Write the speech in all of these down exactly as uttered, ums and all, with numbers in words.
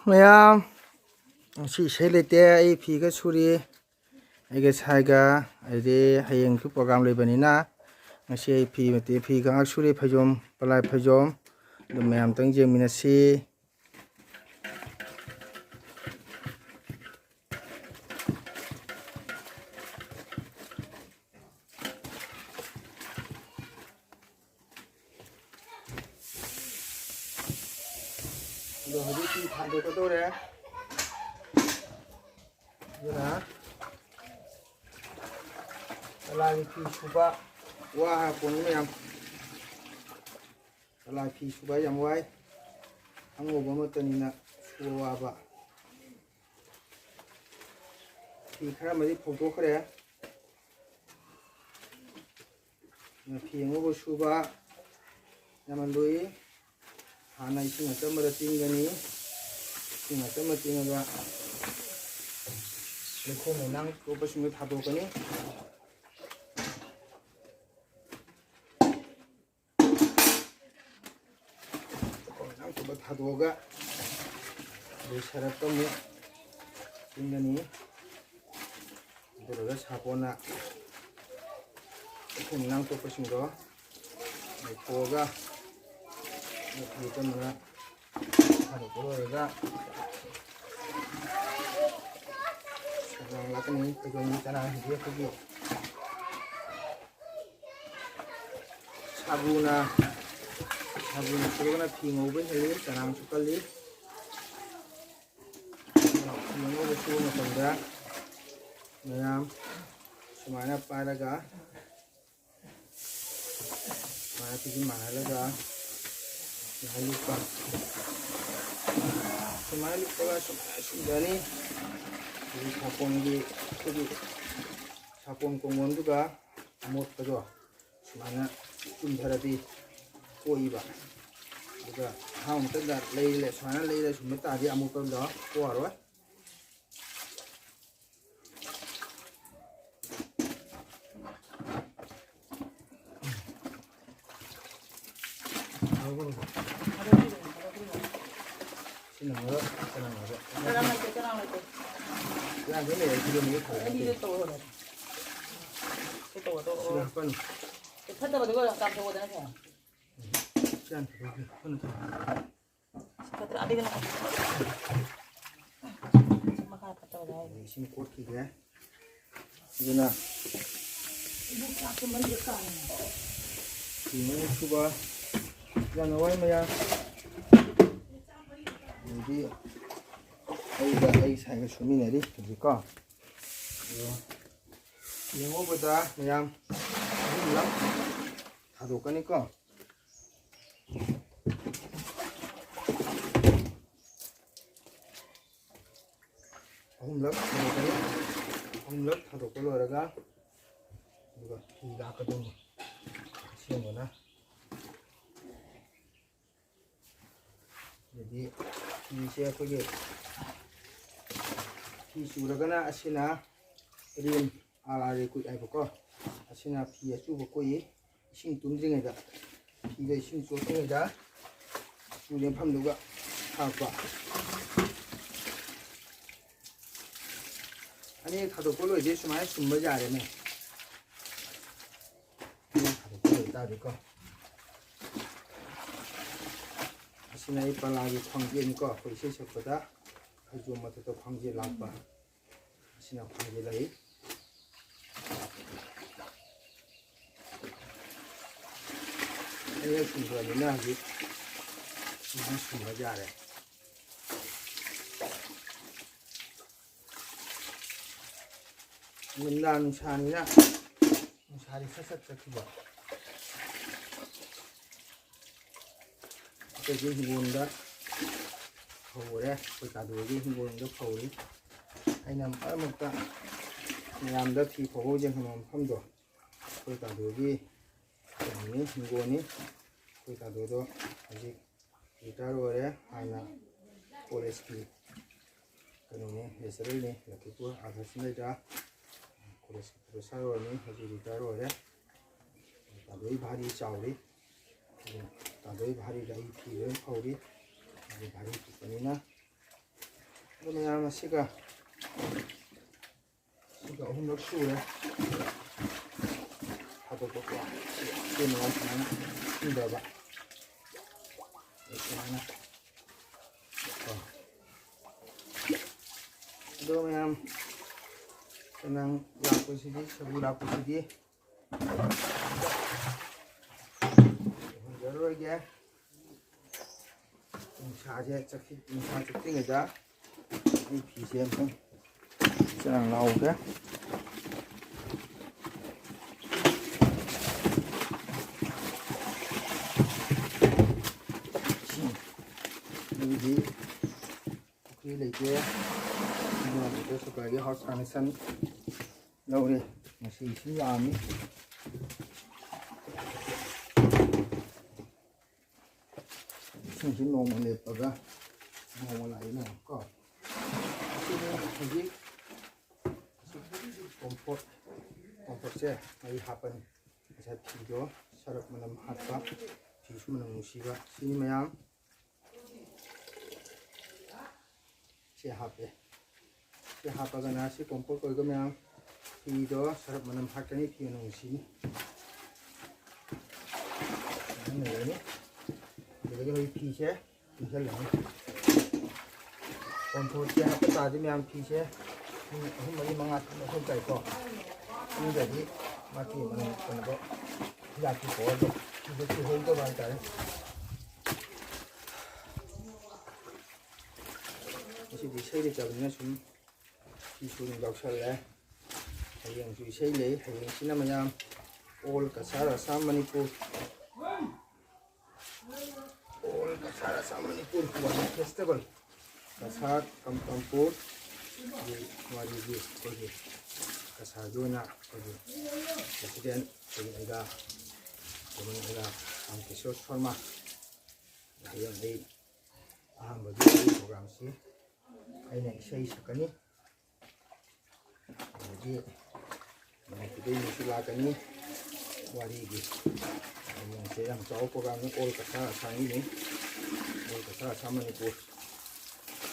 ꯃꯌꯥꯝ, ꯉꯁꯤ ꯏꯁꯩ ꯂꯩꯇꯦ, ꯑꯩ ꯐꯤꯒ ꯁꯨꯔꯤ꯫ ꯑꯩꯒ ꯁꯥꯏꯒ, ꯑꯩꯗꯤ ꯍꯌꯦꯡꯁꯨ program ꯂꯩꯕꯅꯤꯅ ꯉꯁꯤ ꯑꯩ ꯐꯤ ꯃꯇꯦꯛ, ꯐꯤꯒ ꯉꯥꯏꯍꯥꯛ ꯁꯨꯔꯤ, ꯐꯩꯖꯣꯝ, ꯄꯂꯥꯏ ꯐꯩꯖꯣꯝ꯫ ꯑꯗꯨ ꯃꯌꯥꯝꯇꯪ ꯌꯦꯡꯃꯤꯟꯅꯁꯤ꯫ ꯑꯗꯣ ꯍꯧꯖꯤꯛ ꯐꯤ ꯊꯥꯗꯣꯛꯀꯗꯧꯔꯦ꯫ ꯑꯗꯨꯅ ꯆꯂꯥꯒꯤ ꯐꯤ ꯁꯨꯕ ꯋꯥ ꯍꯥꯏꯄꯣꯅꯤ ꯃꯌꯥꯝ꯫ ꯆꯂꯥ ꯐꯤ ꯁꯨꯕ ꯌꯥꯝ ꯋꯥꯏ꯫ ꯑꯉꯧꯕ ꯑꯃꯠꯇꯅꯤꯅ ꯁꯨꯕ ꯋꯥꯕ꯫ ꯐꯤ ꯈꯔ ꯑꯃꯗꯤ ꯐꯧꯗꯣꯛꯈ꯭ꯔꯦ꯫ ꯐꯤ ꯑꯉꯧꯕ ꯁꯨꯕ ꯌꯥꯝꯅ ꯂꯨꯏ꯫ ꯍꯥꯟꯅ ꯏꯁꯤꯡ ꯑꯆꯝꯕꯗ ꯇꯤꯡꯒꯅꯤ꯫ ꯏꯁꯤꯡ ꯑꯆꯝꯕ ꯇꯤꯡꯉꯒ ꯂꯩꯈꯣꯝ ꯂꯩꯅꯥꯡ ꯊꯣꯛꯄꯁꯤꯡꯗꯨ ꯊꯥꯗꯣꯛꯀꯅꯤ꯫ ꯂꯩꯈꯣꯝ ꯂꯩꯅꯥꯡ ꯊꯣꯛꯄ ꯊꯥꯗꯣꯛꯑꯒ ꯑꯗꯩ ꯁꯔꯞꯇ ꯑꯃꯨꯛ ꯇꯤꯡꯒꯅꯤ꯫ ꯑꯗꯨꯗꯨꯒ ꯁꯥꯄꯣꯟꯅ ꯂꯩꯈꯣꯝ ꯂꯩꯅꯥꯡ ꯊꯣꯛꯄꯁꯤꯡꯗꯣ ꯂꯩꯊꯣꯛꯑꯒ ꯐꯤ ꯑꯆꯝꯕꯅ ꯊꯥꯗꯣꯛꯄ ꯂꯣꯏꯔꯒ ꯆꯉꯥꯡ ꯂꯥꯛꯀꯅꯤ꯫ ꯐꯩꯖꯣꯝꯒꯤ ꯆꯅꯥꯡꯁꯤꯗꯤ ꯑꯩꯈꯣꯏꯒꯤ ꯁꯥꯕꯨꯅ, ꯁꯥꯕꯨꯅ ꯁꯨꯔꯒꯅ ꯐꯤ ꯉꯧꯕ ꯍꯦꯜꯂꯤ, ꯆꯅꯥꯡꯁꯨ ꯀꯜꯂꯤ꯫ ꯐꯤ ꯑꯉꯧꯕ ꯁꯨꯕ ꯃꯇꯝꯗ ꯃꯌꯥꯝ ꯁꯨꯃꯥꯏꯅ ꯄꯥꯏꯔꯒ ꯁꯨꯃꯥꯏꯅ ꯐꯤꯖꯤꯟ ꯃꯥꯟꯅꯍꯜꯂꯒ ꯁꯨꯃꯥꯏꯅ ꯂꯨꯞꯄ꯫ ꯁꯨꯃꯥꯏꯅ ꯂꯨꯞꯄꯒ ꯁꯨꯃꯥꯏꯅ ꯁꯨꯝꯖꯅꯤ꯫ ꯑꯗꯨꯒ ꯁꯥꯄꯣꯟꯒꯤ, ꯑꯩꯈꯣꯏꯒꯤ ꯁꯥꯄꯣꯟ ꯀꯣꯡꯒꯣꯟꯗꯨꯒ ꯑꯃꯣꯠꯄꯗꯣ ꯁꯨꯃꯥꯏꯅ ꯆꯨꯝꯊꯔꯗꯤ ꯀꯣꯛꯏꯕ꯫ ꯑꯗꯨꯒ ꯑꯍꯥꯟꯕ ꯃꯇꯝꯗ ꯂꯩꯔ, ꯁꯨꯃꯥꯏꯅ ꯂꯩꯔ ꯁꯨꯝꯕ ꯇꯥꯔꯗꯤ ꯑꯃꯣꯠꯄꯗꯣ ꯀꯣꯛꯑꯔꯣꯏ꯫ ꯁꯤ ꯅꯪꯉꯔꯣꯏ, ꯆꯅꯝ ꯉꯧꯔꯣꯏ꯫ ꯆꯅꯝ ꯂꯩꯇꯦ, ꯆꯅꯝ ꯂꯩꯇꯦ꯫ ꯌꯥꯝ ꯀꯟꯅ ꯂꯩꯔꯦ, ꯀꯤꯂꯣ ꯃꯔꯤ ꯈꯛꯇ ꯅꯠꯇꯦ꯫ ꯑꯅꯤꯗꯣ ꯇꯧꯔꯣ꯫ ꯁꯤ ꯇꯧꯔꯣ, ꯇꯧꯔꯣ꯫ ꯁꯤꯗ ꯍꯥꯞꯄꯅꯤ꯫ ꯐꯠꯇꯕꯗꯨꯒ ꯆꯥꯝꯊꯣꯛꯑꯣꯗꯅ ꯁꯦ꯫ ꯁꯤ ꯍꯥꯟꯅ ꯊꯥꯗꯣꯛꯀꯦ, ꯍꯥꯟꯅ ꯊꯥꯗꯣꯛꯀꯦ꯫ ꯁꯤ ꯐꯠꯇ꯭ꯔꯥ? ꯑꯗꯨꯒ ꯅꯪ ꯁꯤ ꯃꯈꯥ ꯐꯠꯇꯕꯗꯣ ꯍꯥꯏꯗꯣ꯫ ꯏꯁꯤꯡ ꯀꯣꯠꯈꯤꯒꯦ꯫ ꯑꯗꯨꯅ ꯐꯤ ꯃꯌꯥꯝ ꯁꯨꯕ ꯌꯥꯝꯅ ꯋꯥꯏ ꯃꯌꯥꯝ꯫ ꯑꯗꯒꯤ ꯑꯩꯒ ꯑꯩ ꯁꯥꯏꯒ ꯁꯨꯃꯤꯟꯅꯔꯤ ꯍꯧꯖꯤꯛꯀꯣ꯫ ꯑꯗꯣ ꯌꯦꯡꯉꯧꯕꯗ ꯃꯌꯥꯝ ꯑꯍꯨꯝꯂꯛ ꯊꯥꯗꯣꯛꯀꯅꯤꯀꯣ꯫ ꯑꯍꯨꯝꯂꯛ ꯊꯥꯗꯣꯛꯀꯅꯤ꯫ ꯑꯍꯨꯝꯂꯛ ꯊꯥꯗꯣꯛꯄ ꯂꯣꯏꯔꯒ ꯑꯗꯨꯒ ꯐꯤ ꯂꯥꯛꯀꯗꯧꯅꯤ꯫ ꯑꯁꯦꯡꯕꯅ ꯑꯗꯨꯗꯤ ꯐꯤꯁꯦ ꯑꯩꯈꯣꯏꯒꯤ ꯐꯤ ꯆꯨꯔꯒꯅ ꯑꯁꯤꯅ ꯔꯦꯟ ꯑꯥ ꯂꯥ ꯔꯦꯀꯨꯏꯠ ꯍꯥꯏꯕꯀꯣ꯫ ꯑꯁꯤꯅ ꯐꯤ ꯑꯆꯨꯕ ꯀꯣꯛꯏ꯫ ꯏꯁꯤꯡ ꯇꯨꯡꯗ꯭ꯔꯤꯉꯩꯗ, ꯐꯤꯗ ꯏꯁꯤꯡ ꯆꯣꯠꯇ꯭ꯔꯤꯉꯩꯗ ꯆꯨ ꯂꯦꯟꯐꯝꯗꯨꯒ ꯍꯥꯞꯄ꯫ ꯑꯅꯤꯔꯛ ꯊꯥꯗꯣꯛꯄ ꯂꯣꯏꯗꯦ, ꯁꯨꯃꯥꯏꯅ ꯁꯨꯝꯕ ꯌꯥꯔꯦꯅꯦ꯫ ꯑꯅꯤꯔꯛ ꯊꯥꯗꯣꯛꯄ ꯂꯣꯏ ꯇꯥꯔꯗꯤꯀꯣ꯫ ꯑꯁꯤꯅ ꯑꯩ ꯄꯂꯥꯒꯤ ꯈ꯭ꯋꯥꯡꯖꯦꯠꯅꯤꯀꯣ, ꯑꯩꯈꯣꯏ ꯏꯁꯩ ꯁꯛꯄꯗ ꯐꯩꯖꯣꯝ ꯃꯊꯛꯇ ꯈ꯭ꯋꯥꯡꯖꯦꯠ ꯂꯥꯛꯄ꯫ ꯑꯁꯤꯅ ꯈ꯭ꯋꯥꯡꯖꯦꯠ ꯂꯩ꯫ ꯑꯅꯤꯔꯛ ꯁꯨꯝꯈ꯭ꯔꯕꯅꯤꯅ ꯍꯧꯖꯤꯛ ꯁꯨꯃꯥꯏꯅ ꯁꯨꯝꯕ ꯌꯥꯔꯦ꯫ ꯅꯨꯡꯗꯥꯡ ꯅꯨꯡꯁꯥꯅꯤꯅ ꯅꯨꯡꯁꯥꯗꯤ ꯁꯠ ꯁꯠ ꯆꯠꯈꯤꯕ꯫ ꯑꯇꯩꯗꯤ ꯍꯤꯡꯒꯣꯜꯗ ꯐꯧꯔꯦ, ꯑꯩꯈꯣꯏ ꯀꯥꯗꯣꯒꯤ ꯍꯤꯡꯒꯣꯜꯗ ꯐꯧꯔꯤ꯫ ꯑꯩꯅ ꯃꯔꯛ ꯃꯔꯛꯇ ꯃꯌꯥꯝꯗ ꯐꯤ ꯐꯧꯕ ꯌꯦꯡꯍꯟꯕ ꯃꯐꯝꯗꯣ ꯑꯩꯈꯣꯏ ꯀꯥꯗꯣꯒꯤ ꯀꯩꯅꯣꯅꯤ, ꯍꯤꯡꯒꯣꯜꯅꯤ꯫ ꯑꯩꯈꯣꯏ ꯀꯥꯗꯣꯗꯣ ꯍꯧꯖꯤꯛ ꯔꯤꯇꯥꯌꯔ ꯑꯣꯏꯔꯦ꯫ ꯍꯥꯟꯅ ꯀꯣꯂꯦꯖꯀꯤ ꯀꯩꯅꯣꯅꯤ, ꯂꯦꯛꯆꯔꯔꯅꯤ, ꯂꯛꯈꯤꯄꯨꯔ ꯑꯥꯗꯔꯁ ꯁꯤꯡꯗꯩꯗ ꯀꯣꯂꯦꯖꯀꯤ ꯄ꯭ꯔꯣꯐꯦꯁꯔ ꯑꯣꯏꯔꯅꯤ, ꯍꯧꯖꯤꯛ ꯔꯤꯇꯥꯌꯔ ꯑꯣꯏꯔꯦ꯫ ꯇꯥꯗꯣꯏ ꯚꯥꯔꯤ ꯆꯥꯎꯔꯤ꯫ ꯇꯥꯗꯣꯏ ꯚꯥꯔꯤꯗ ꯑꯩ ꯐꯤ ꯂꯣꯏ ꯐꯧꯔꯤ꯫ ꯒꯥꯔꯤ ꯄꯤꯛꯄꯅꯤꯅ꯫ ꯑꯗꯨ ꯃꯌꯥꯝ ꯑꯁꯤꯒ ꯁꯤꯒ ꯑꯍꯨꯝꯂꯛ ꯁꯨꯔꯦ ꯊꯥꯗꯣꯛꯄꯀꯣ꯫ ꯁꯤ ꯃꯌꯥꯝ ꯁꯨꯃꯥꯏꯅ ꯁꯨꯗꯕ꯫ ꯁꯨꯃꯥꯏꯅ ꯀꯣ꯫ ꯑꯗꯣ ꯃꯌꯥꯝ, ꯆꯅꯥꯡ ꯂꯥꯛꯄꯁꯤꯗꯤ, ꯁꯥꯒꯨ ꯂꯥꯛꯄꯁꯤꯗꯤ ꯎꯍꯟꯖꯔꯔꯣꯏꯒꯦ꯫ ꯅꯨꯡꯁꯥꯁꯦ ꯆꯠꯈꯤ-, ꯅꯨꯡꯁꯥ ꯆꯠꯇ꯭ꯔꯤꯉꯩꯗ ꯑꯩ ꯐꯤꯁꯦ ꯑꯝꯇꯪ ꯆꯅꯥꯡ ꯂꯥꯎꯒꯦ꯫ ꯑꯗꯨꯗꯤ ꯄꯨꯈ꯭ꯔꯤ ꯂꯩꯇꯦ꯫ ꯑꯗꯨꯅ ꯁꯨꯄꯔꯒꯤ ꯍꯥꯎꯁ ꯀꯅꯦꯛꯁꯟ ꯂꯧꯔꯦ꯫ ꯉꯁꯤ ꯏꯁꯤꯡ ꯂꯥꯛꯑꯝꯃꯤ꯫ ꯏꯁꯤꯡꯁꯤ ꯅꯣꯡꯃ ꯂꯦꯞꯄꯒ ꯅꯣꯡꯃ ꯂꯥꯛꯏ ꯅꯣꯡꯃ ꯀꯣ꯫ ꯑꯁꯤꯅꯤ ꯍꯧꯖꯤꯛ ꯀꯣꯝꯐꯣꯔꯠ, ꯀꯣꯝꯐꯣꯔꯠꯁꯦ ꯃꯩ ꯍꯥꯞꯄꯅꯤ꯫ ꯉꯁꯥꯏ ꯐꯤꯗꯣ ꯁꯔꯞ ꯃꯅꯝ ꯍꯥꯠꯄ, ꯐꯤꯁꯨ ꯃꯅꯝ ꯅꯨꯡꯁꯤꯕ, ꯁꯤꯅꯤ ꯃꯌꯥꯝ꯫ ꯁꯤ ꯍꯥꯞꯄꯦ꯫ ꯁꯤ ꯍꯥꯞꯄꯒꯅ ꯁꯤ ꯀꯣꯝꯄꯣꯔ ꯑꯣꯏꯕ ꯃꯌꯥꯝ ꯐꯤꯗꯣ ꯁꯔꯞ ꯃꯅꯝ ꯍꯥꯠꯀꯅꯤ, ꯐꯤ ꯃꯅꯝ ꯅꯨꯡꯁꯤꯅꯤ꯫ ꯑꯗꯨꯃꯥꯏꯅ ꯂꯩꯔꯅꯤ꯫ ꯑꯗꯨꯗꯒꯤ ꯍꯧꯖꯤꯛ ꯐꯤꯁꯦ ꯄꯨꯟꯁꯤꯜꯂꯅꯤ꯫ ꯀꯣꯝꯄꯣꯔꯁꯦ ꯍꯥꯞꯄ ꯇꯥꯔꯗꯤ ꯃꯌꯥꯝ ꯐꯤꯁꯦ ꯄꯨꯡ ꯑꯍꯨꯝ, ꯃꯔꯤ, ꯃꯉꯥ ꯊꯝꯕ ꯃꯊꯧ ꯇꯥꯏꯀꯣ꯫ ꯏꯪꯗ꯭ꯔꯗꯤ ꯃꯥꯒꯤ ꯃꯅꯝ ꯀꯩꯅꯣꯗꯣ ꯍꯤꯗꯥꯛꯀꯤ ꯄꯋꯥꯔꯗꯣ ꯐꯤꯗ ꯆꯨꯍꯧꯗꯕ ꯍꯥꯏꯇꯥꯔꯦ꯫ ꯉꯁꯤꯗꯤ ꯏꯁꯩ ꯂꯩꯇꯕꯅꯤꯅ ꯁꯨꯝ ꯐꯤ ꯁꯨꯅ ꯌꯥꯎꯁꯜꯂꯦ꯫ ꯍꯌꯦꯡꯁꯨ ꯏꯁꯩ ꯂꯩ꯫ ꯍꯌꯦꯡꯁꯤꯅ ꯃꯌꯥꯝ ꯑꯣꯜ ꯀꯁꯥꯔ ꯑꯁꯥꯝ ꯃꯅꯤꯄꯨꯔ, ꯑꯣꯜ ꯀꯁꯥꯔ ꯑꯁꯥꯝ ꯃꯅꯤꯄꯨꯔ ꯋꯥꯔꯤ ꯐꯦꯁꯇꯤꯚꯦꯜ, ꯀꯁꯥꯔ ꯀꯝ-, ꯀꯝꯄꯣꯔꯒꯤ ꯋꯥꯔꯤꯒꯤ ꯑꯩꯈꯣꯏꯒꯤ ꯀꯁꯥꯔꯒꯤ ꯑꯣꯏꯅ ꯑꯩꯈꯣꯏꯒꯤ ꯄ꯭ꯔꯦꯁꯤꯗꯦꯟ ꯑꯩꯈꯣꯏꯒꯤ ꯑꯩꯒꯥ, ꯀꯣꯃꯟ ꯑꯩꯒꯥ ꯔꯥꯝꯀꯤꯁꯣꯔ ꯁꯔꯃ꯫ ꯍꯌꯦꯡ ꯑꯩ ꯑꯍꯥꯟꯕꯒꯤ ꯑꯩꯒꯤ ꯄ꯭ꯔꯣꯒ꯭ꯔꯥꯝꯁꯤ ꯑꯩꯅ ꯏꯁꯩ ꯁꯛꯀꯅꯤ꯫ ꯑꯗꯒꯤ ꯃꯅꯤꯄꯨꯔꯗꯒꯤ ꯃꯤꯁꯨ ꯂꯥꯛꯀꯅꯤ꯫ ꯋꯥꯔꯤꯒꯤ ꯍꯌꯦꯡꯁꯦ ꯌꯥꯝ ꯆꯥꯎꯕ ꯄ꯭ꯔꯣꯒ꯭ꯔꯥꯝꯅꯤ, ꯑꯣꯜ ꯀꯁꯥꯔ ꯑꯁꯥꯝꯒꯤꯅꯤ꯫ ꯀꯁꯥꯔ ꯑꯁꯥꯝ ꯃꯅꯤꯄꯨꯔ,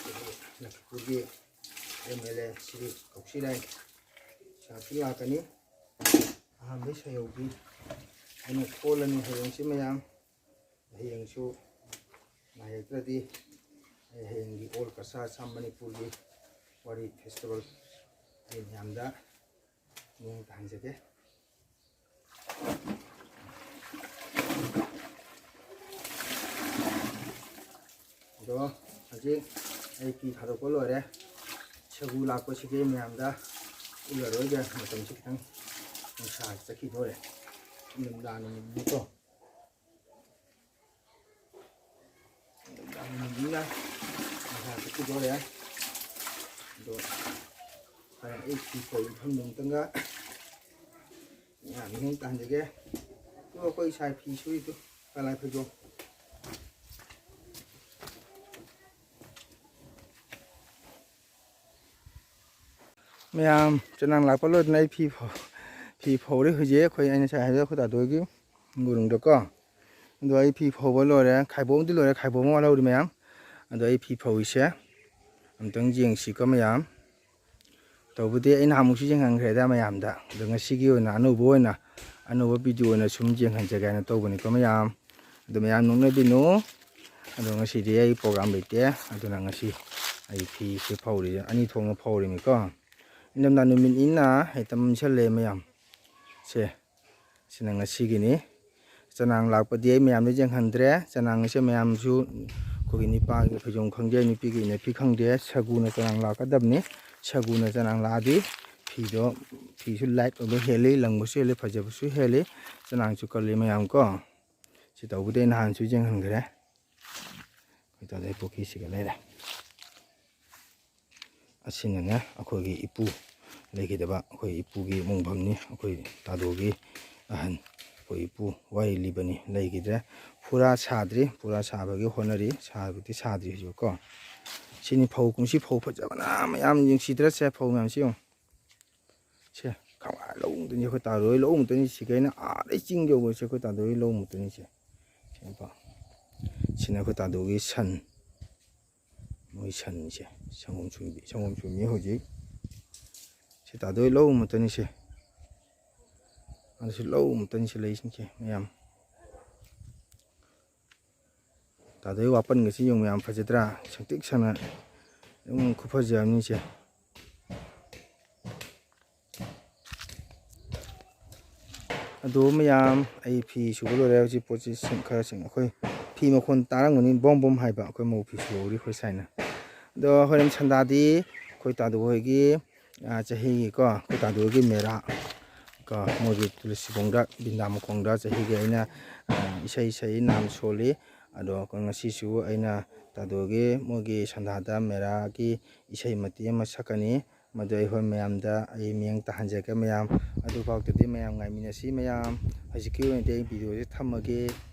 ꯑꯗꯒꯤ ꯂꯈꯤꯄꯨꯔꯒꯤ ꯑꯦꯝ ꯑꯦꯜ ꯑꯦ ꯁ꯭ꯔꯤ ꯀꯧꯁꯤꯔꯥꯏ ꯁꯥꯔꯁꯨ ꯂꯥꯛꯀꯅꯤ꯫ ꯑꯍꯥꯟꯕꯩ ꯁꯌꯧꯗꯤ ꯑꯩꯅ ꯊꯣꯜꯂꯅꯤ ꯍꯌꯦꯡꯁꯤ ꯃꯌꯥꯝ꯫ ꯍꯌꯦꯡꯁꯨ ꯉꯥꯏꯔꯛꯇ꯭ꯔꯗꯤ ꯑꯩ ꯍꯌꯦꯡꯒꯤ ꯑꯣꯜ ꯀꯁꯥꯔ ꯑꯁꯥꯝ ꯃꯅꯤꯄꯨꯔꯒꯤ ꯋꯥꯔꯤ ꯐꯦꯁꯇꯤꯚꯦꯜ ꯑꯩ ꯃꯌꯥꯝꯗ ꯃꯤꯠꯌꯦꯡ ꯇꯥꯍꯟꯖꯒꯦ꯫ ꯑꯗꯣ ꯍꯧꯖꯤꯛ ꯑꯩ ꯐꯤ ꯊꯥꯗꯣꯛꯄ ꯂꯣꯏꯔꯦ꯫ ꯁꯦꯒꯨ ꯂꯥꯛꯄꯁꯤꯗꯤ ꯃꯌꯥꯝꯗ ꯎꯠꯂꯔꯣꯏꯒꯦ, ꯃꯇꯝꯁꯤ ꯈꯤꯇꯪ ꯅꯨꯡꯁꯥ ꯆꯠꯈꯤꯗꯣꯔꯦ꯫ ꯅꯤꯡꯊꯝꯊꯥ ꯅꯨꯃꯤꯠꯅꯤꯀꯣ꯫ ꯅꯨꯃꯤꯠꯅ ꯅꯨꯡꯁꯥ ꯆꯠꯈꯤꯗꯣꯔꯦ꯫ ꯑꯗꯣ ꯐꯔꯦ, ꯑꯩ ꯐꯤ ꯐꯧ ꯃꯐꯝꯗꯣ ꯑꯝꯇꯪꯒ ꯃꯌꯥꯝ ꯃꯤꯠꯌꯦꯡ ꯇꯥꯍꯟꯖꯒꯦ꯫ ꯑꯗꯣ ꯑꯩꯈꯣꯏ ꯏꯁꯥ ꯐꯤ ꯁꯨꯔꯤꯗꯣ ꯀꯂꯥꯏ ꯐꯩꯖꯣꯝ꯫ ꯃꯌꯥꯝ ꯆꯅꯥꯡ ꯂꯥꯛꯄ ꯂꯣꯏꯗꯅ ꯑꯩ ꯐꯤ ꯐꯧ-, ꯐꯤ ꯐꯧꯔꯦ ꯍꯧꯖꯤꯛ꯫ ꯑꯩꯈꯣꯏ ꯑꯩꯅ ꯉꯁꯥꯏ ꯍꯥꯏꯕꯗꯣ ꯑꯩꯈꯣꯏ ꯗꯥꯗꯣꯒꯤ ꯒꯨꯔꯨꯡꯗꯀꯣ꯫ ꯑꯗꯣ ꯑꯩ ꯐꯤ ꯐꯧꯕ ꯂꯣꯏꯔꯦ, ꯈꯥꯏꯕꯣꯝꯗꯤ ꯂꯣꯏꯔꯦ, ꯈꯥꯏꯕꯣꯝ ꯑꯃ ꯋꯥꯠꯍꯧꯔꯤ ꯃꯌꯥꯝ꯫ ꯑꯗꯣ ꯑꯩ ꯐꯤ ꯐꯧꯔꯤꯁꯦ ꯑꯝꯇꯪ ꯌꯦꯡꯁꯤꯀꯣ ꯃꯌꯥꯝ꯫ ꯇꯧꯕꯗꯤ ꯑꯩ ꯅꯍꯥꯟꯃꯨꯛꯁꯨ ꯌꯦꯡꯍꯟꯈ꯭ꯔꯦꯗ ꯃꯌꯥꯝꯗ꯫ ꯑꯗꯣ ꯉꯁꯤꯒꯤ ꯑꯣꯏꯅ ꯑꯅꯧꯕ ꯑꯣꯏꯅ, ꯑꯅꯧꯕ ꯚꯤꯗꯤꯑꯣ ꯑꯣꯏꯅ ꯁꯨꯝ ꯌꯦꯡꯍꯟꯖꯒꯦ ꯍꯥꯏꯅ ꯇꯧꯕꯅꯤꯀꯣ ꯃꯌꯥꯝ꯫ ꯑꯗꯣ ꯃꯌꯥꯝ ꯅꯣꯛꯅꯕꯤꯅꯨ꯫ ꯑꯗꯣ ꯉꯁꯤꯗꯤ ꯑꯩ ꯄ꯭ꯔꯣꯒ꯭ꯔꯥꯝ ꯂꯩꯇꯦ꯫ ꯑꯗꯨꯅ ꯉꯁꯤ ꯑꯩ ꯐꯤꯁꯦ ꯐꯧꯔꯤ, ꯑꯅꯤ ꯊꯣꯛꯅ ꯐꯧꯔꯤꯃꯤꯀꯣ꯫ ꯏꯪꯊꯝꯊꯥ ꯅꯨꯃꯤꯠꯅꯤꯅ ꯍꯦꯛꯇ ꯃꯝꯁꯤꯜꯂꯦ ꯃꯌꯥꯝ꯫ ꯁꯦ, ꯁꯤꯅ ꯉꯁꯤꯒꯤꯅꯤ꯫ ꯆꯅꯥꯡ ꯂꯥꯛꯄꯗꯤ ꯑꯩ ꯃꯌꯥꯝꯗ ꯌꯦꯡꯍꯟꯗ꯭ꯔꯦ꯫ ꯆꯅꯥꯡ ꯑꯁꯦ ꯃꯌꯥꯝꯁꯨ ꯑꯩꯈꯣꯏꯒꯤ ꯅꯨꯄꯥꯒꯤ ꯐꯩꯖꯣꯝ ꯈꯪꯗꯦ, ꯅꯨꯄꯤꯒꯤ ꯏꯟꯅꯐꯤ ꯈꯪꯗꯦ, ꯁꯒꯨꯅ ꯆꯅꯥꯡ ꯂꯥꯛꯀꯗꯕꯅꯤ꯫ ꯁꯒꯨꯅ ꯆꯅꯥꯡ ꯂꯥꯛꯑꯗꯤ ꯐꯤꯗꯣ, ꯐꯤꯁꯨ ꯂꯥꯏꯠ ꯑꯣꯏꯕ ꯍꯦꯜꯂꯤ, ꯂꯪꯕꯁꯨ ꯍꯦꯜꯂꯤ, ꯐꯖꯕꯁꯨ ꯍꯦꯜꯂꯤ, ꯆꯅꯥꯡꯁꯨ ꯀꯜꯂꯤ ꯃꯌꯥꯝ ꯀꯣ꯫ ꯁꯤ ꯇꯧꯕꯗꯤ ꯑꯩ ꯅꯍꯥꯟꯁꯨ ꯌꯦꯡꯍꯟꯈ꯭ꯔꯦ꯫ ꯑꯩꯈꯣꯏ ꯇꯥꯗꯩ ꯄꯨꯈ꯭ꯔꯤꯁꯤꯒ ꯂꯩꯔꯦ꯫ ꯑꯁꯤꯅꯅꯦ ꯑꯩꯈꯣꯏꯒꯤ ꯏꯄꯨ ꯂꯩꯈꯤꯗꯕ, ꯑꯩꯈꯣꯏ ꯏꯄꯨꯒꯤ ꯃꯣꯡꯐꯝꯅꯤ, ꯑꯩꯈꯣꯏ ꯇꯥꯗꯣꯒꯤ ꯑꯍꯟ, ꯑꯩꯈꯣꯏ ꯏꯄꯨ ꯋꯥꯔꯤ ꯂꯤꯕꯅꯤ, ꯂꯩꯈꯤꯗ꯭ꯔꯦ꯫ ꯐꯨꯔꯥ ꯁꯥꯗ꯭ꯔꯤ, ꯐꯨꯔꯥ ꯁꯥꯕꯒꯤ ꯍꯣꯠꯅꯔꯤ, ꯁꯥꯕꯗꯤ ꯁꯥꯗ꯭ꯔꯤ ꯍꯧꯖꯤꯛꯀꯣ꯫ ꯁꯤꯅꯤ ꯐꯧ, ꯀꯨꯝꯁꯤ ꯐꯧ ꯐꯖꯕꯅ ꯃꯌꯥꯝ ꯌꯦꯡꯁꯤꯗ꯭ꯔꯁꯦ, ꯐꯧ ꯃꯌꯥꯝꯁꯤ ꯌꯦꯡꯉꯨ꯫ ꯁꯦ, ꯈꯪꯋꯥ ꯂꯧ ꯃꯨꯛꯇꯅꯤ ꯑꯩꯈꯣꯏ ꯇꯥꯗꯣꯏ ꯂꯧ ꯃꯨꯛꯇꯅꯤ꯫ ꯁꯤ ꯀꯩꯅ ꯑꯥꯗꯩ ꯆꯤꯡ ꯌꯧꯕꯁꯦ ꯑꯩꯈꯣꯏ ꯇꯥꯗꯣꯏ ꯂꯧ ꯃꯨꯛꯇꯅꯤ ꯁꯦ꯫ ꯁꯦ, ꯄꯥꯎ꯫ ꯁꯤꯅ ꯑꯩꯈꯣꯏ ꯇꯥꯗꯨꯒꯤ ꯁꯟ꯫ ꯃꯣꯏ ꯁꯟꯁꯦ ꯁꯪꯒꯣꯝ ꯁꯨꯝꯕꯤ, ꯁꯪꯒꯣꯝ ꯁꯨꯝꯕꯤ ꯍꯧꯖꯤꯛ꯫ ꯁꯤ ꯇꯥꯗꯣꯏ ꯂꯧ ꯃꯇꯝꯅꯤꯁꯦ꯫ ꯑꯗꯨꯁꯨ ꯂꯧ ꯃꯇꯝꯁꯦ ꯂꯩꯁꯤꯡꯁꯦ ꯃꯌꯥꯝ꯫ ꯇꯥꯗꯣꯏ ꯋꯥꯄꯟꯒꯁꯤ ꯌꯦꯡꯉꯨ, ꯌꯥꯝ ꯐꯖꯗ꯭ꯔꯥ? ꯁꯪꯇꯤꯛ ꯁꯪꯅ ꯑꯗꯨꯝ ꯈꯨꯐꯖ ꯑꯃꯅꯤꯁꯦ꯫ ꯑꯗꯣ ꯃꯌꯥꯝ, ꯑꯩ ꯐꯤ ꯁꯨꯕ ꯂꯣꯏꯔꯦ꯫ ꯍꯧꯖꯤꯛ ꯄꯣꯠꯁꯤ ꯁꯤꯡ-, ꯈꯔ ꯁꯤꯡ-, ꯑꯩꯈꯣꯏ ꯐꯤ ꯃꯈꯣꯟ ꯇꯥꯔꯝꯒꯅꯤ, ꯕꯣꯝ ꯕꯣꯝ ꯍꯥꯏꯕ, ꯑꯩꯈꯣꯏ ꯃꯧ ꯐꯤ ꯁꯨꯍꯧꯔꯤ ꯑꯩꯈꯣꯏ ꯁꯥꯏꯅ꯫ ꯑꯗꯣ ꯍꯣꯔꯦꯟ ꯁꯟꯗꯥꯗꯤ ꯑꯩꯈꯣꯏ ꯇꯥꯗꯨ ꯍꯣꯏꯒꯤ, ꯑꯥ, ꯆꯍꯤꯒꯤꯀꯣ, ꯑꯩꯈꯣꯏ ꯇꯥꯗꯨ ꯍꯣꯏꯒꯤ ꯃꯦꯔꯥ ꯀꯣ, ꯃꯣꯏꯒꯤ ꯇꯨꯂꯁꯤꯕꯣꯡꯗ, ꯕꯤꯟꯗꯥ ꯃꯈꯣꯡꯗ ꯆꯍꯤꯒꯤ ꯑꯩꯅ, ꯑꯥ, ꯏꯁꯩ ꯁꯛꯏ, ꯅꯥꯝ ꯁꯣꯜꯂꯤ꯫ ꯑꯗꯣ ꯑꯩꯈꯣꯏ ꯉꯁꯤꯁꯨ ꯑꯩꯅ ꯇꯥꯗꯨꯒꯤ ꯃꯣꯏꯒꯤ ꯁꯟꯗꯥꯗ ꯃꯦꯔꯥꯒꯤ ꯏꯁꯩ ꯃꯇꯦꯛ ꯑꯃ ꯁꯛꯀꯅꯤ꯫ ꯃꯗꯨ ꯑꯩꯈꯣꯏ ꯃꯌꯥꯝꯗ ꯑꯩ ꯃꯤꯠꯌꯦꯡ ꯇꯥꯍꯟꯖꯒꯦ ꯃꯌꯥꯝ꯫ ꯑꯗꯨꯐꯥꯎꯗꯗꯤ ꯃꯌꯥꯝ ꯉꯥꯏꯃꯤꯟꯅꯁꯤ ꯃꯌꯥꯝ꯫ ꯍꯧꯖꯤꯛꯀꯤ ꯑꯣꯏꯅꯗꯤ ꯑꯩ ꯚꯤꯗꯤꯑꯣꯁꯦ ꯊꯝꯃꯒꯦ꯫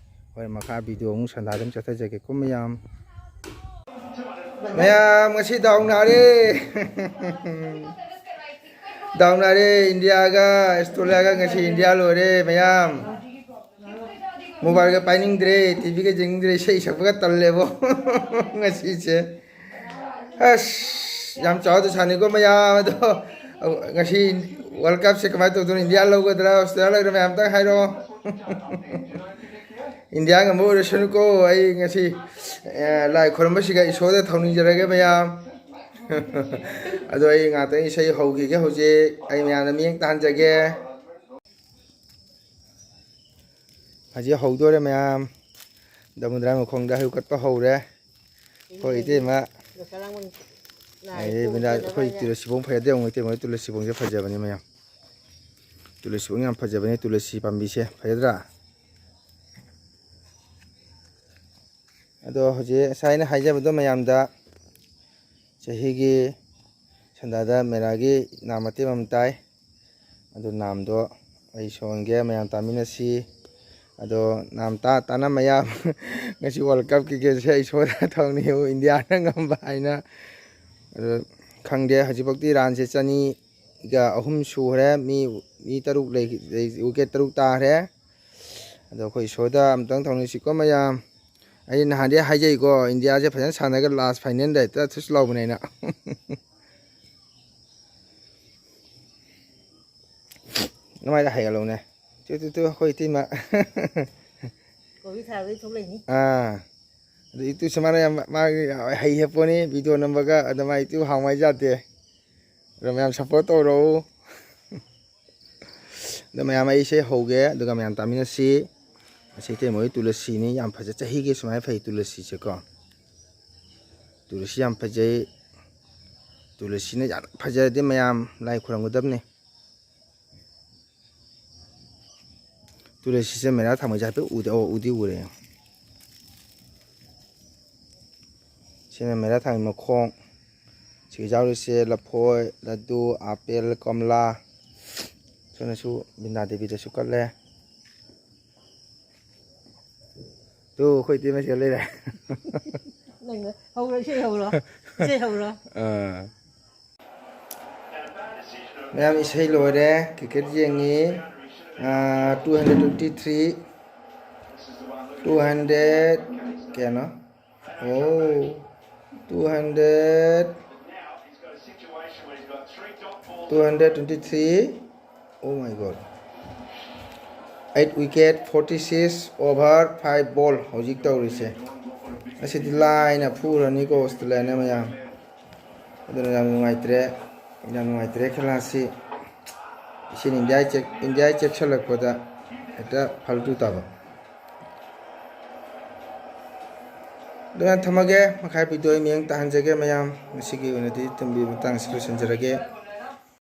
ꯍꯣꯔꯦꯟ ꯃꯈꯥ ꯚꯤꯗꯤꯑꯣ ꯑꯃꯨꯛ ꯁꯟꯗꯥꯗ ꯑꯗꯨꯝ ꯆꯠꯊꯖꯒꯦꯀꯣ ꯃꯌꯥꯝ꯫ ꯃꯌꯥꯝ ꯉꯁꯤ ꯗꯥꯎ ꯅꯥꯔꯦ꯫ ꯗꯥꯎ ꯅꯥꯔꯦ, ꯏꯟꯗꯤꯌꯥꯒ ꯑꯁꯇ꯭ꯔꯦꯂꯤꯌꯥꯒ ꯉꯁꯤ ꯏꯟꯗꯤꯌꯥ ꯂꯣꯏꯔꯦ ꯃꯌꯥꯝ꯫ ꯃꯣꯕꯥꯏꯜꯒ ꯄꯥꯏꯅꯤꯡꯗ꯭ꯔꯦ, ꯇꯤꯚꯤꯒ ꯌꯦꯡꯅꯤꯡꯗ꯭ꯔꯦ, ꯏꯁꯩ ꯁꯛꯄꯒ ꯇꯜꯂꯦꯕꯣ ꯉꯁꯤꯁꯦ꯫ ꯑꯁ, ꯌꯥꯝ ꯆꯥꯎꯗ ꯁꯥꯟꯅꯩꯀꯣ ꯃꯌꯥꯝ꯫ ꯑꯗꯣ ꯉꯁꯤ ꯋꯥꯔꯜ ꯀꯞꯁꯦ ꯀꯃꯥꯏꯅ ꯇꯧꯗꯣꯏꯅꯣ? ꯏꯟꯗꯤꯌꯥ ꯂꯧꯒꯗ꯭ꯔꯥ, ꯑꯁꯇ꯭ꯔꯦꯂꯤꯌꯥ ꯂꯧꯒꯗ꯭ꯔꯥ? ꯃꯌꯥꯝ ꯑꯝꯇꯪ ꯍꯥꯏꯔꯛꯑꯣ꯫ ꯏꯟꯗꯤꯌꯥ ꯉꯝꯕ ꯑꯣꯏꯔꯁꯅꯨꯀꯣ꯫ ꯑꯩ ꯉꯁꯤ, ꯑꯦ, ꯂꯥꯏ ꯈꯨꯔꯨꯝꯕꯁꯤꯒ ꯏꯁꯣꯔꯗ ꯊꯧꯅꯤꯖꯔꯒꯦ ꯃꯌꯥꯝ꯫ ꯑꯗꯣ ꯑꯩ ꯉꯥꯛꯇꯪ ꯏꯁꯩ ꯍꯧꯈꯤꯒꯦ ꯍꯧꯖꯤꯛ꯫ ꯑꯩ ꯃꯌꯥꯝꯗ ꯃꯤꯠꯌꯦꯡ ꯇꯥꯍꯟꯖꯒꯦ꯫ ꯍꯧꯖꯤꯛ ꯍꯧꯗꯣꯔꯦ ꯃꯌꯥꯝ꯫ ꯗꯃꯨꯗ꯭ꯔꯥ ꯃꯈꯣꯡꯗ ꯍꯩꯀꯠꯄ ꯍꯧꯔꯦ꯫ ꯑꯩꯈꯣꯏ ꯏꯇꯩꯃ, ꯑꯩ ꯕꯤꯅꯥ-, ꯑꯩꯈꯣꯏ ꯇꯨꯂꯁꯤꯕꯣꯡ ꯐꯖꯗꯦ, ꯑꯃꯨꯛ ꯏꯇꯩꯃ ꯍꯣꯏ ꯇꯨꯂꯁꯤꯕꯣꯡꯁꯦ ꯐꯖꯕꯅꯤ ꯃꯌꯥꯝ꯫ ꯇꯨꯂꯁꯤꯕꯣꯡ ꯌꯥꯝ ꯐꯖꯕꯅꯤ, ꯇꯨꯂꯁꯤ ꯄꯥꯝꯕꯤꯁꯦ ꯐꯖꯗ꯭ꯔꯥ? ꯑꯗꯣ ꯍꯧꯖꯤꯛ ꯉꯁꯥꯏ ꯑꯩꯅ ꯍꯥꯏꯖꯕꯗꯣ ꯃꯌꯥꯝꯗ, ꯆꯍꯤꯒꯤ ꯁꯟꯗꯥꯗ ꯃꯦꯔꯥꯒꯤ ꯅꯥꯝ ꯃꯇꯦꯛ ꯑꯃ ꯇꯥꯏ꯫ ꯑꯗꯨ ꯅꯥꯝꯗꯣ ꯑꯩ ꯁꯣꯟꯒꯦ, ꯃꯌꯥꯝ ꯇꯥꯃꯤꯟꯅꯁꯤ꯫ ꯑꯗꯣ ꯅꯥꯝ ꯇꯥ ꯇꯥꯅ ꯃꯌꯥꯝ ꯉꯁꯤ ꯋꯥꯔꯜ ꯀꯞꯀꯤ ꯒꯦꯝꯁꯦ ꯑꯩ ꯁꯣꯏꯗꯅ ꯊꯧꯅꯤ, ꯏꯟꯗꯤꯌꯥꯅ ꯉꯝꯕ ꯍꯥꯏꯅ꯫ ꯑꯗꯣ ꯈꯪꯗꯦ, ꯍꯧꯖꯤꯛꯐꯥꯎꯗꯤ ꯔꯥꯟꯁꯦ ꯆꯅꯤꯒ ꯑꯍꯨꯝ ꯁꯨꯈ꯭ꯔꯦ꯫ ꯃꯤ, ꯃꯤ ꯇꯔꯨꯛ ꯂꯩ, ꯂꯩ, ꯋꯤꯀꯦꯠ ꯇꯔꯨꯛ ꯇꯥꯈ꯭ꯔꯦ꯫ ꯑꯗꯣ ꯑꯩꯈꯣꯏ ꯏꯁꯣꯔꯗ ꯑꯝꯇꯪ ꯊꯧꯅꯤꯁꯤꯀꯣ ꯃꯌꯥꯝ꯫ ꯑꯩ ꯅꯍꯥꯟꯗꯤ ꯍꯥꯏꯖꯩꯀꯣ, ꯏꯟꯗꯤꯌꯥꯁꯦ ꯐꯖꯅ ꯁꯥꯟꯅꯔꯒ ꯂꯥꯁ ꯐꯥꯏꯅꯦꯜꯗ ꯍꯦꯛꯇ ꯊꯨꯁ ꯂꯥꯎꯕꯅꯦꯅ꯫ ꯑꯗꯨꯃꯥꯏꯅ ꯍꯥꯏꯒꯠꯂꯛꯎꯅꯦ꯫ ꯇꯨ, ꯇꯨ, ꯇꯨ, ꯑꯩꯈꯣꯏ ꯏꯇꯩꯃ꯫ ꯀꯣꯕꯤ ꯊꯥꯕꯗꯩ ꯊꯣꯛꯂꯛꯏꯅꯤ꯫ ꯑꯥ꯫ ꯑꯗꯨ ꯏꯇꯨꯁꯨ ꯃꯥꯅ ꯌꯥꯝ, ꯃꯥꯒꯤ ꯍꯩ ꯍꯦꯞꯄꯣꯅꯤ, ꯚꯤꯗꯤꯑꯣ ꯅꯝꯕꯒ꯫ ꯑꯗꯨ ꯃꯥ ꯏꯇꯨ ꯍꯥꯡꯃꯥꯏ ꯌꯥꯗꯦ꯫ ꯑꯗꯣ ꯃꯌꯥꯝ ꯁꯞꯄꯣꯔꯠ ꯇꯧꯔꯛꯎ꯫ ꯑꯗꯣ ꯃꯌꯥꯝ ꯑꯩꯁꯦ ꯍꯧꯒꯦ, ꯑꯗꯨꯒ ꯃꯌꯥꯝ ꯇꯥꯃꯤꯟꯅꯁꯤ꯫ ꯑꯁꯤ ꯏꯇꯩꯃ ꯍꯣꯏ ꯇꯨꯂꯁꯤꯅꯤ, ꯌꯥꯝ ꯐꯖ, ꯆꯍꯤꯒꯤ ꯁꯨꯃꯥꯏꯅ ꯐꯩ ꯇꯨꯂꯁꯤꯁꯦꯀꯣ꯫ ꯇꯨꯂꯁꯤ ꯌꯥꯝ ꯐꯖꯩ꯫ ꯇꯨꯂꯁꯤꯅ ꯌꯥꯝ ꯐꯖꯔꯗꯤ ꯃꯌꯥꯝ ꯂꯥꯏ ꯈꯨꯔꯝꯒꯗꯕꯅꯤ꯫ ꯇꯨꯂꯁꯤꯁꯦ ꯃꯦꯔꯥ ꯊꯥꯡꯃꯩꯁꯦ ꯍꯥꯏꯐꯦꯠ ꯎꯗꯤ, ꯑꯣ, ꯎꯗꯤ ꯎꯔꯦ꯫ ꯁꯤꯅ ꯃꯦꯔꯥ ꯊꯥꯡꯃꯩ ꯃꯈꯣꯡ꯫ ꯁꯤꯒ ꯌꯥꯎꯔꯤꯁꯦ ꯂꯐꯣꯏ, ꯂꯗꯨ, ꯑꯥꯄꯦꯜ, ꯀꯣꯝꯂꯥ꯫ ꯁꯣꯝꯗꯁꯨ ꯕꯤꯟꯗꯥ ꯗꯦꯕꯤꯗꯁꯨ ꯀꯠꯂꯦ꯫ ꯇꯨ, ꯑꯩꯈꯣꯏ ꯏꯇꯩꯃ ꯁꯤꯗ ꯂꯩꯔꯦ꯫ ꯅꯪꯅ ꯍꯧꯔꯣ, ꯏꯁꯩ ꯍꯧꯔꯣ꯫ ꯏꯁꯩ ꯍꯧꯔꯣ꯫ ꯑꯥ꯫ ꯃꯌꯥꯝ ꯏꯁꯩ ꯂꯣꯏꯔꯦ, ꯀ꯭ꯔꯤꯀꯦꯠ ꯌꯦꯡꯉꯤ꯫ ꯑꯥ, two hundred twenty three, two hundred ꯀꯌꯥꯅꯣ? ꯑꯣ, two hundred, two hundred twenty three. Oh my God. Eight wicket, forty six over, five ball ꯍꯧꯖꯤꯛ ꯇꯧꯔꯤꯁꯦ꯫ ꯑꯁꯤꯗꯤ ꯂꯥꯏꯅ ꯐꯨꯔꯅꯤꯀꯣ ꯑꯣꯁꯇ꯭ꯔꯦꯂꯤꯌꯥꯅ ꯃꯌꯥꯝ꯫ ꯑꯗꯨꯅ ꯌꯥꯝ ꯅꯨꯡꯉꯥꯏꯇ꯭ꯔꯦ, ꯌꯥꯝ ꯅꯨꯡꯉꯥꯏꯇ꯭ꯔꯦ ꯈꯦꯂꯥꯁꯤ꯫ ꯏꯆꯦꯅ ꯏꯟꯗꯤꯌꯥ ꯆꯦꯛ-, ꯏꯟꯗꯤꯌꯥ ꯆꯦꯛꯁꯜꯂꯛꯄꯗ ꯍꯦꯛꯇ ꯐꯥꯜꯇꯨ ꯇꯥꯕ꯫ ꯑꯗꯨꯅ ꯊꯝꯃꯒꯦ, ꯃꯈꯥ ꯚꯤꯗꯤꯑꯣ ꯑꯩ ꯃꯤꯠꯌꯦꯡ ꯇꯥꯍꯟꯖꯒꯦ ꯃꯌꯥꯝ꯫ ꯉꯁꯤꯒꯤ ꯑꯣꯏꯅꯗꯤ ꯇꯨꯝꯕꯤ ꯃꯇꯥꯡ ꯑꯁꯤ ꯂꯣꯏꯁꯤꯟꯖꯔꯒꯦ꯫